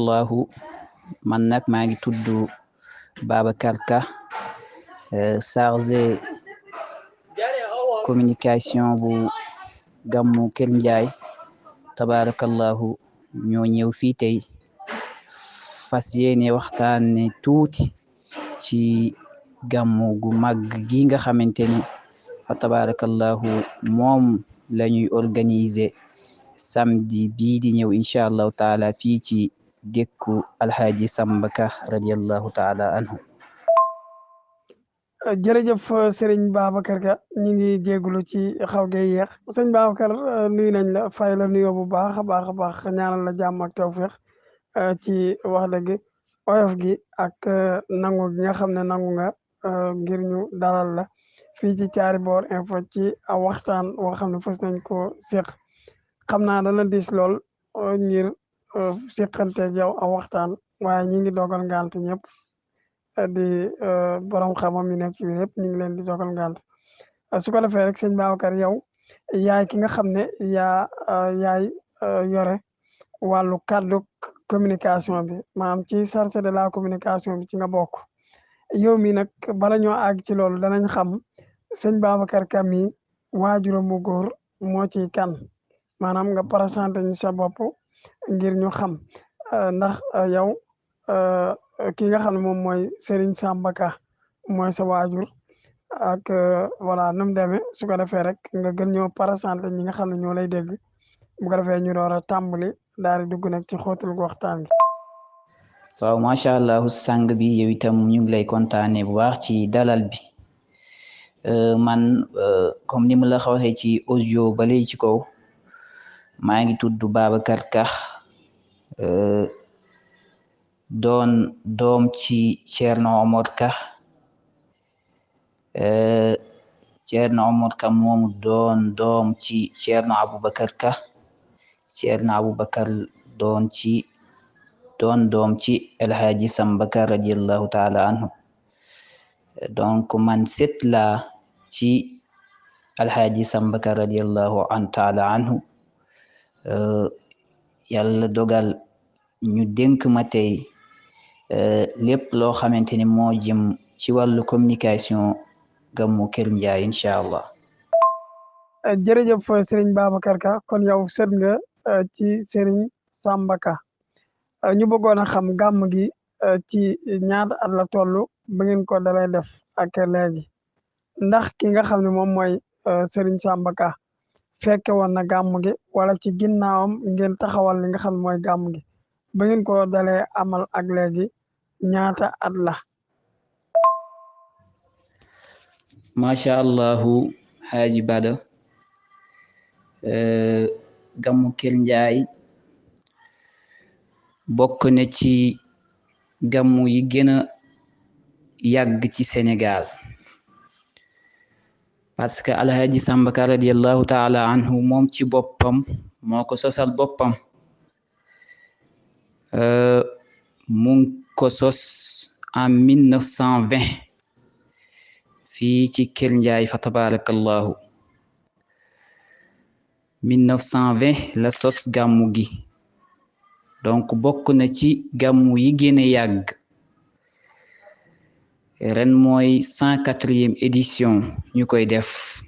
Allahu man nag maa ngi tudd Babacar Ka, chargé communication bu gàmmu Kër Njaay. Tabarakallahu ñoo ñëw fii tey fas yéene waxtaane tuuti ci gàmmu gu mag gi nga xamante ni fa tabarakallahu moom la ñuy organiser samedi bii di ñëw incha allahu taala fii ci dëkku Alxaaji Samba Ka radiallahu taala anhu. jërëjëf sëriñ Babacar Ka ñu ngi jégalu ci xaw ge yéex sëñ Babacar nuyu nañ la fay la nuyoo bu baax a baax a baax ñaanal la jàmm ak tawféex ci wax dëgg oyof gi ak nangu gi nga xam ne nangu nga ngir ñu dalal la fii ci Thiary Baol Info ci waxtaan woo xam ne fas nañ ko séq xam naa dana diis lool ngir séqanteeg yow a waxtaan waaye ñi ngi dogal ngant ñëpp di borom xam-xam yi nekk ci biir yëpp ñu ngi leen di dogal ngant su ko defee rek sëñ Babacar yow yaay ki nga xam ne yaay yore wàllu kàddu communication bi maanaam ci chargé de la communication bi ci nga bokk yow mi nag bala ñoo àgg ci loolu danañ xam sëñ Babacar Ka mi waajuram bu góor moo ciy kan maanaam nga présenté ñu sa bopp ngir ñu xam ndax yow ki nga xam ne moom mooy Serigne Samba Ka mooy sa waajur ak voilà nu mu demee su ko defee rek nga gën ñoo présenté ñi nga xam ne ñoo lay dégg bu ko defee ñu door a tàmbali daal di dugg nag ci xóotul waxtaan gi. waaw macha allah sang bi yow itam ñu ngi lay kontaane bu baax ci dalal bi man comme ni mu la waxee ci audio ba léegi ci kaw maa ngi tudd Babacar Ka doon doom ci Ceerno Omar Ka Ceerno Omar Ka moomu doon doom ci Ceerno Aboubacar Ka Ceerno Aboubacar doon doom ci Alhaaji Samba Ka radiallahu taala anhu donc man set la ci Alhaaji Samba Ka radiallahu taala anhu yàlla dogal ñu dénk ma tey lépp loo xamante ni moo jëm ci wàllu communication gàmmu Kër Njaay incha allah. jërëjëf Serigne Babacar Ka kon yow sët nga ci Serigne Samba Ka ñu bëggoon a xam gàmm gi ci ñaata at la toll ba ngeen ko dalay def ak léegi ndax ki nga xam ne moom mooy Serigne Samba Ka fekke woon na gàmm gi wala ci ginnaawam ngeen taxawal li nga xam ne mooy gàmm gi ba ngeen ko dalee amal ak léegi ñaata at la. macha allahu Haaji Bada gàmmu Kër Njaay bokk na ci gàmmu yi gën a yàgg ci Sénégal parce que Alhaaji Samba Ka radiallahu taala anhu moom ci boppam moo ko sosal boppam mu ngi ko sos en 1920 fii ci Kër Njaay fa tabarakallahu 1920 la sos gàmmu gi donc bokk na ci gàmmu yi gën a yàgg ren mooy 104e édition ñu koy def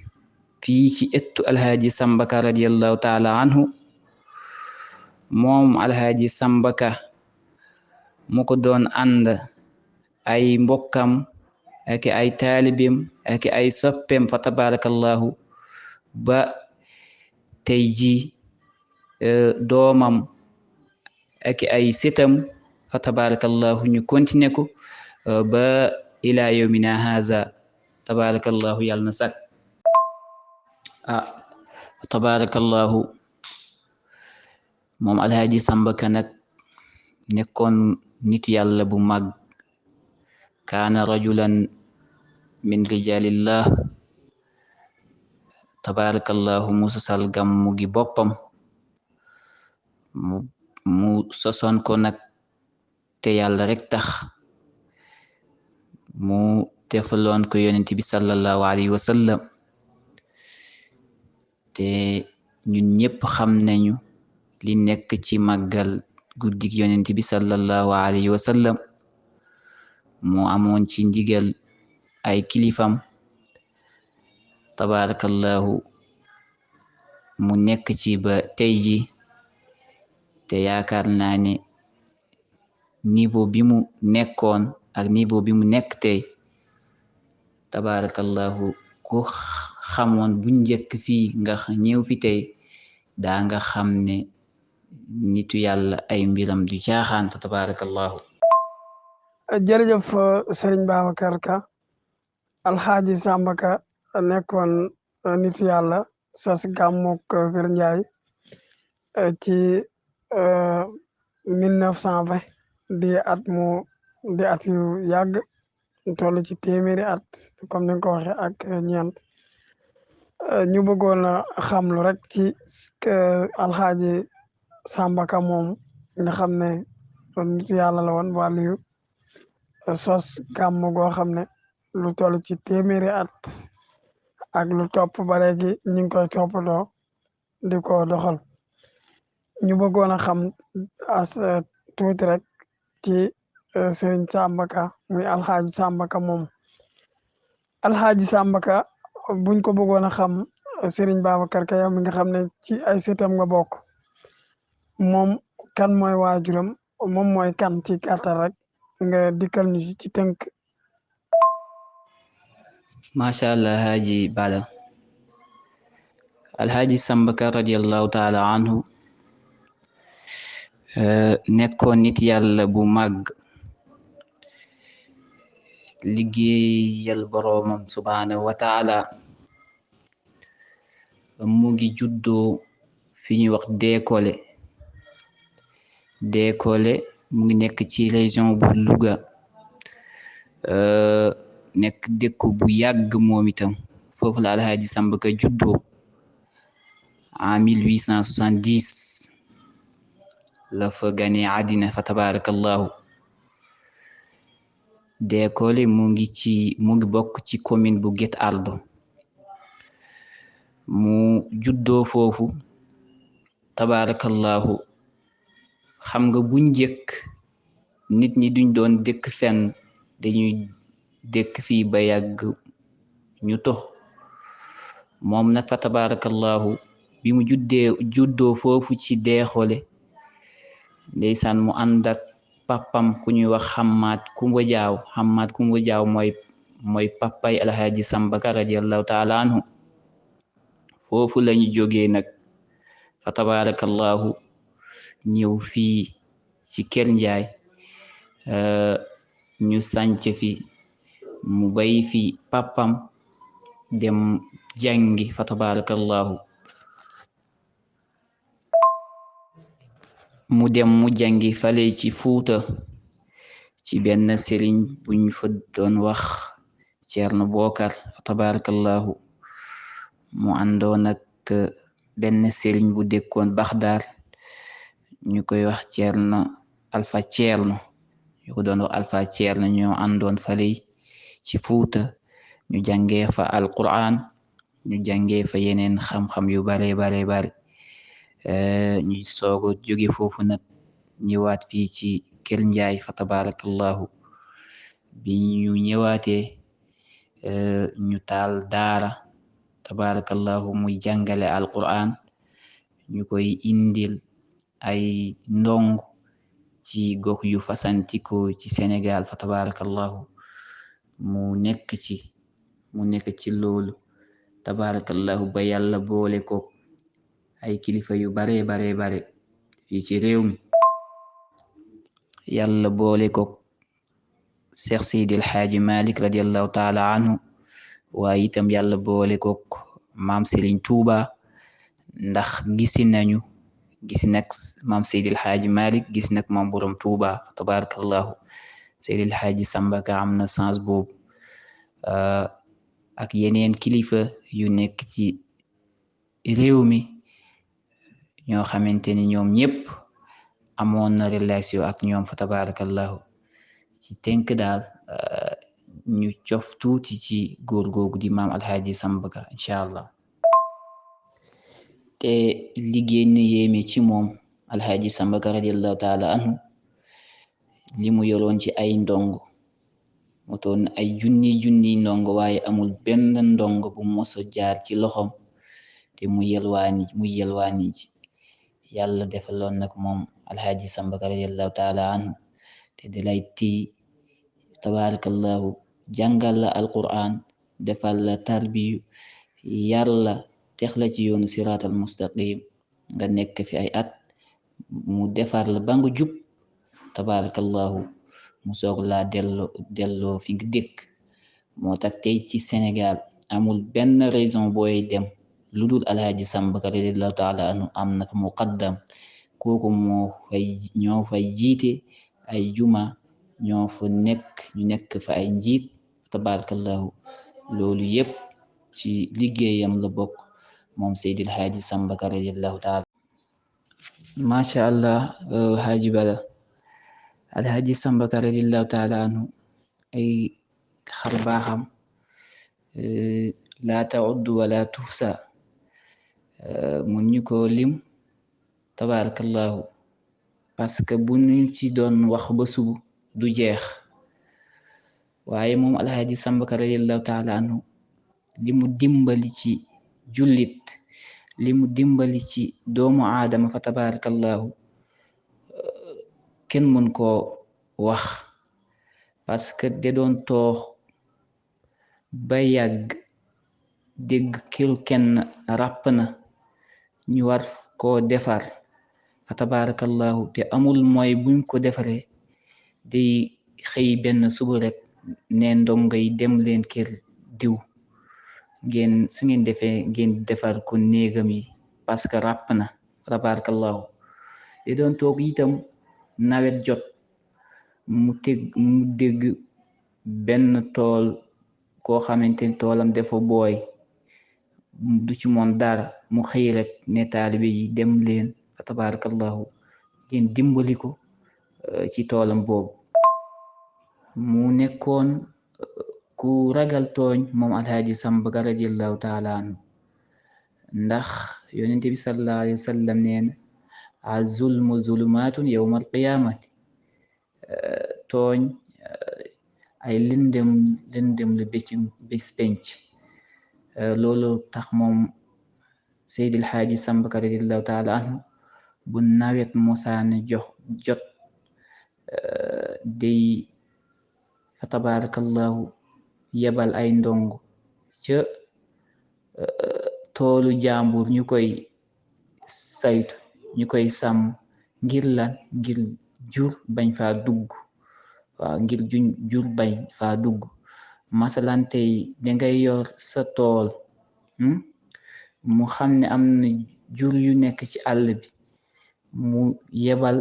fii ci ëttu Alhaaji Samba Ka radiallahu taala anhu moom Alhaaji Samba Ka mu ko doon ànd ay mbokkam ak ay taalibim ak ay soppem fa tabarakallahu ba tey ji doomam ak ay sitam fa tabarakallahu ñu continuer ko ba ila yawmina haza tabarakallahu yàlla na sak tabarakallahu moom Alhaaji Samba Ka nag nekkoon nitu yàlla bu mag kaana rajulan min rijalillah tabarakallahu mu sosal gàmmu gi boppam mu sosoon ko nag te yàlla rek tax mu defaloon ko yonent bi sallallahu alayhi wa sallam te ñun ñëpp xam nañu li nekk ci màggal guddik yonent bi sallallahu alayhi wa sallam moo amoon ci ndigal ay kilifam tabarakallahu mu nekk ci ba tey ji te yaakaar naa ne niveau bi mu nekkoon ak niveau bi mu nekk tey tabarakallahu ku xamoon bu njëkk fii nga ñëw fi tey daa nga xam ne nitu yàlla ay mbiram du caaxaan fa tabarakallahu jërëjëf Sëriñ Babacar Ka Alxaaji Samba Ka nekkoon nitu yàlla sos gàmmuk Kër Njaay ci 1920 di at yu yàgg toll ci téeméeri at comme ni nga ko waxee ak ñeent ñu bëggoon a xamlu rek ci Alxaaji Samba Ka moom nga xam ne nitu yàlla la woon wàlliyu sos gàmm goo xam ne lu toll ci téeméeri at ak lu topp ba léegi ñu ngi koy toppatoo di ko doxal ñu bëggoon a xam as tuuti rek ci Sëriñ Samba Ka muy Alxaaji Samba Ka moom Alxaaji Samba Ka buñ ko bëggoon a xam Sëriñ Babacar Ka yow mi nga xam ne ci ay sëtam nga bokk moom kan mooy waajuram moom mooy kan ci gàttal rek nga dikkal ñu ci tënk. macha allah Haji Bala Alxaaji Samba Ka radiallahu taala anhu nekkoon nit yàlla bu màgg liggéeyal boroomam subhanahu wa taala mu ngi juddoo fi ñuy wax Dékole mu ngi nekk ci région bu Louga nekk dëkku bu yàgg moom itam foofu la Alxaaji Samba Ka juddoo en 1870 la fa gane àddina fa tabarakallahu Dékole mu ngi bokk ci commune bu Guet Ardo mu juddoo foofu tabarakallahu xam nga bu njëkk nit ñi duñ doon dëkk fenn dañuy dëkk fii ba yàgg ñu tox moom nag fa tabarakallahu bi mu juddoo foofu ci Dékole ndeysaan mu ànd ak papam ku ñuy wax Hamad Kumba Jaaw mooy papay Alxaaji Samba Ka radiallahu taala anhu foofu lañu jógee nag fa tabarakallahu ñëw fii ci Kër Njaay ñu sanc fi mu bay fi papam dem jàngi fa tabarakallahu mu jàngi fale ci Fuuta ci benn sëriñ buñ fa doon wax Ceerno Bokar fa tabarakallahu mu àndoon ak benn sëriñ bu dëkkoon Baxdaar ñu koy wax Alfa Ceerno ñu ko doon wax Alfa Ceerno ñoo àndoon fale ci Fuuta ñu jàngee fa Alquran ñu jàngee fa yeneen xam-xam yu bare ñu soogo jóge foofu nag ñëwaat fii ci Kër Njaay fa tabarakallahu bi ñu ñëwaatee ñu taal daara tabarakallahu muy jàngale Alquran ñu koy indil ay ndong ci gox yu fasantikoo ci Sénégal fa tabarakallahu mu nekk ci loolu tabarakallahu ba yàlla boole ko ay kilifa yu bare fii ci réew mi yàlla boole ko Cheikh Seydi El Hadji Malick radiallahu taala anhu waaye itam yàlla boole ko maam Serigne Touba ndax gisi nag maam Seydi El Hadji Malick gis nag maam borom Touba tabarakallahu Seydi El Hadji Samba Ka am na sens boobu ak yeneen kilifa yu nekk ci réew mi ñoo xamante ni ñoom ñëpp amoon na relation ak ñoom fa tabarakallahu ci tënk daal ñu cof tuuti ci góor googu di maam Alxaaji Samba Ka incha allah te liggéey na yéeme ci moom alxaaji Samba Ka radiallahu taala anhu li mu yoroon ci ay ndongo motoon ay junni ndongo waaye amul benn ndongo bu moso jaar ci loxom te muy yelwaani ji yàlla defaloon na ko moom alxaaji Samba Ka radiallahu taala anhu te di lay tii tabarakallahu jàngal la alquran defal la tarbiyu yar la tex la ci yoonu siraatal mustaqim nga nekk fi ay at mu defar la ba nga jub tabarakallahu mu soog laa delloo fi nga dëkk moo tax tey ci Sénégal amul benn raison booy dem lu dul alhaaji Samba Ka radiallahu taala anhu am na fa muqaddam kooku ñoo fay jiite ay juma ñoo fa ñu nekk fa ay njiit tabarakallahu loolu yépp ci liggéeyam la bokk moom Seydi alhaaji Samba Ka radiallahu taala macha allah haaji Bada alhaaji Samba Ka radiallahu taala anhu ay xar baaxam laa tauddu wala tuhsa mun ñu ko lim tabarakallahu parce que bu ñu ci doon wax ba subu du jeex waaye moom alhaaji Samba Ka radiallahu taala anhu li mu dimbali ci jullit li mu dimbali ci doomu aadama fa tabarakallahu kenn mën koo wax parce que de doon toox ba yàgg dégg kiru kenn ràpp na ñu war koo defar fa tabarakallahu te amul mooy buñ ko defaree day xëy benn suba rek ne ndongo yi dem leen kër diw su ngeen defee ngeen defar ko néegam yi parce que ràpp na tabarakallahu te doon toog itam nawet jot mu dégg benn tool koo xamante ni toolam dafa booy du ci moon dara mu xëy rek ne taalibe yi dem leen fa tabarakallahu ngeen dimbali ko ci toolam boobu mu nekkoon ku ragal tooñ moom alhaaji Samba Ka radiallahu taala anhu ndax yonente bi sallallahu alayhi wa sallam neena azulmu zulumaatun yawma alqiyamati tooñ ay lëndëm la bés penc loolu tax moom Seydi alhaaji Samba Ka radiallahu taala anhu bu nawet mosaane jot day fa tabarakallahu yebal ay ndongo ca toolu jàmbur ñu koy saytu ñu koy sàmm ngir jur bañ faa dugg waaw ngir jur bañ faa dugg masalante yi dangay yor sa tool mu xam ne am na jur yu nekk ci àll bi mu yebal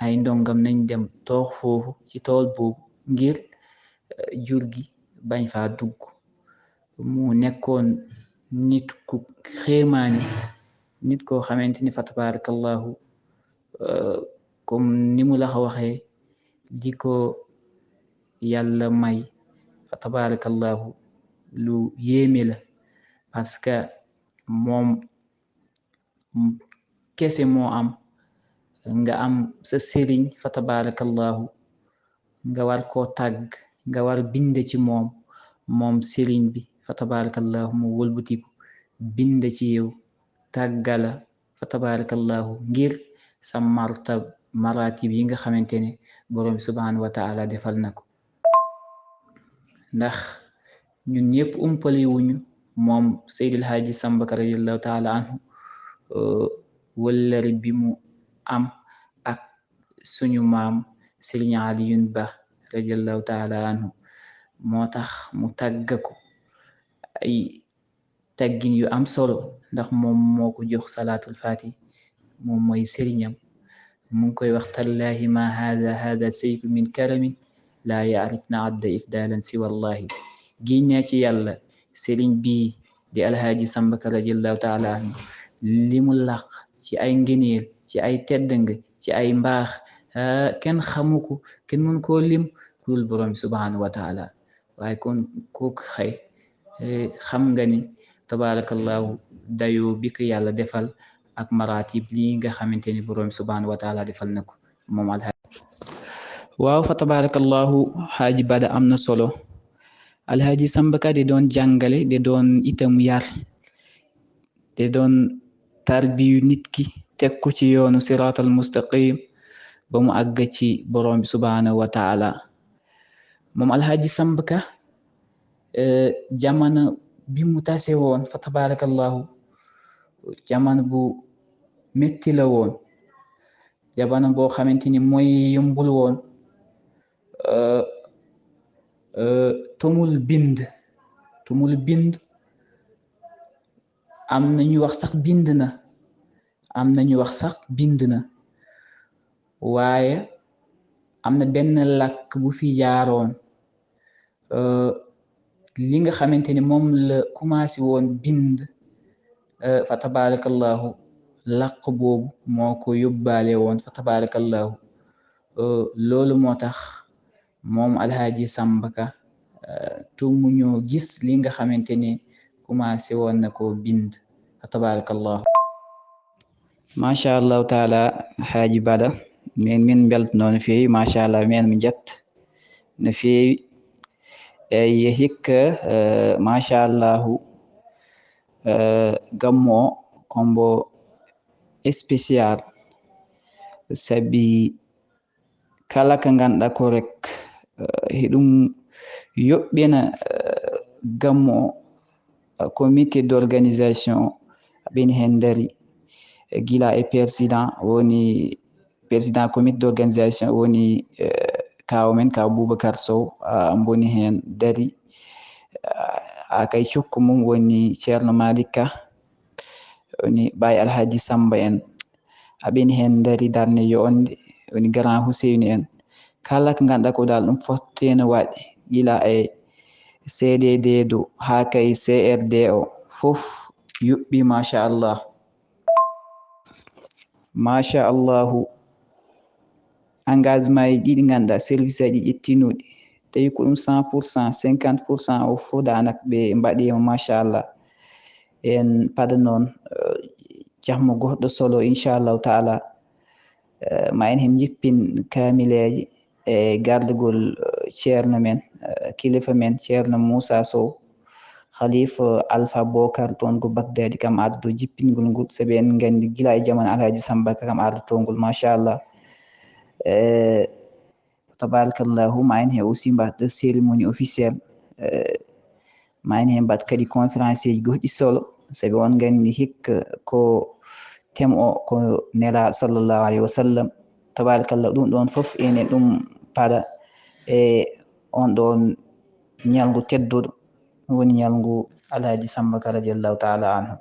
ay ndongam nañ dem toog foofu ci tool boobu ngir jur gi bañ faa dugg mu nekkoon nit ku xéemaani nit koo xamante ni fa tabarakallahu comme ni mu la ko waxee li ko yàlla may fa tabarakallahu lu yéeme la parce que moom kese moo am nga am sa sëriñ fa tabarakallahu nga war koo tàgg nga war bind ci moom sëriñ bi fa tabarakallahu mu wëlbatiku bind ci yow tàggala fa tabarakallahu ngir sa maratib yi nga xamante ne borom subhanahu wa taala defal na ko ndax ñun ñëpp umpali wuñu moom Seydil Haaji Samba Ka radiallahu taala anhu wëllëri bi mu am ak suñu maam Sëriñ Aliyun Ba radiallahu taala anhu moo tax mu tàgga ko ay taggin yu am solo ndax moom moo ko jox salaatul fati moom mooy sëriñam mu ngi koy wax tallahi ma hada sayfu min karamin laa yaarifna adda ifdalan si wallahi giñ naa ci yàlla sëriñ bii di alhaaji Samba Ka radiallahu taala anhu li mu laq ci ay ngëneel ci ay teddang ci ay mbaax kenn xamu ko kenn mën koo lim ku dul borom subhanahu wa taala waaye kon kooku xam nga ni tabarakallahu dayoo bi ko yàlla defal ak maratib li nga xamanteni borom subhanahu wa taala defal nako mom alhaji waaw fa tabarakallahu haji bada amna solo alhaji Samba Ka de doon jàngale de doon itam yar de doon tarbiyu nit ki teg ko ci yoonu siratal mustaqim ba mu àgg ci borom bi subhanahu wa taala moom alhaji Samba Ka jamono bi mu tase woon fa tabarakallahu jamono bu metti la woon jamono boo xamante ni mooy yombul woon tumul bind am nañu wax sax bind na waaye am na benn làkk bu fi jaaroon li nga xamante ni moom la commencé woon bind fa tabarakallahu làkk boobu moo ko yóbbaale woon fa tabarakallahu loolu moo tax moom alhaji Samba Ka tumu ñoo gis li nga xamante ni commencé woon na ko bind fa tabarakallahu masha allahu taala haji bada min belt noon feewi masha allah men mi jett no feewi eyi hikka masha allahu gammo kombo spécial sabi kala ka ganduɗa ko rek heɗum yoɓɓina gammo comité d'organisation ɓeni hen dari gila e président comité d'organisation woni kaw men kaw Boubacar Sow boni hen dari akay cokku mum woni ceerno Malick Ka woni ɓaye alhaji Samba en aɓeni hen dari darne yonde woni grand Huseyni en kala ko ganduɗa ko dal ɗum fotteno waɗe gila e CDD do ha kay CRD o fof yuɓɓi machallahu engagement ji ɗiɗi ganduɗa service aji ƴettinoɗi tawi ko ɗum 100% 50% o fof danak ɓe mbaɗima machallah en paada noon jahmo goɗɗo solo inchallahu taala ma en hen jippin kamileje e gardugol ceerno men kilifa men ceerno Moussa Sow khalifa Alpha Bokar toon go Bagdadi kam ardo jippingol ngol saabi en gandi gila e jamanu alhaji Samba Ka kam ardotongol machallah tabarakallahu ma en he aussi mbaɗɗo cérémonie officielle ma en he mbaɗ kadi conférence ji goɗɗi solo saabi on gandi hikka ko tem o ko nela sallallahu alayhi wa sallam tabarakallah ɗum ɗon fof enen ɗum paɗa e on ɗon ñalngu tedduɗo woni ñalngu alhaji Samba Ka radiallahu taala anhu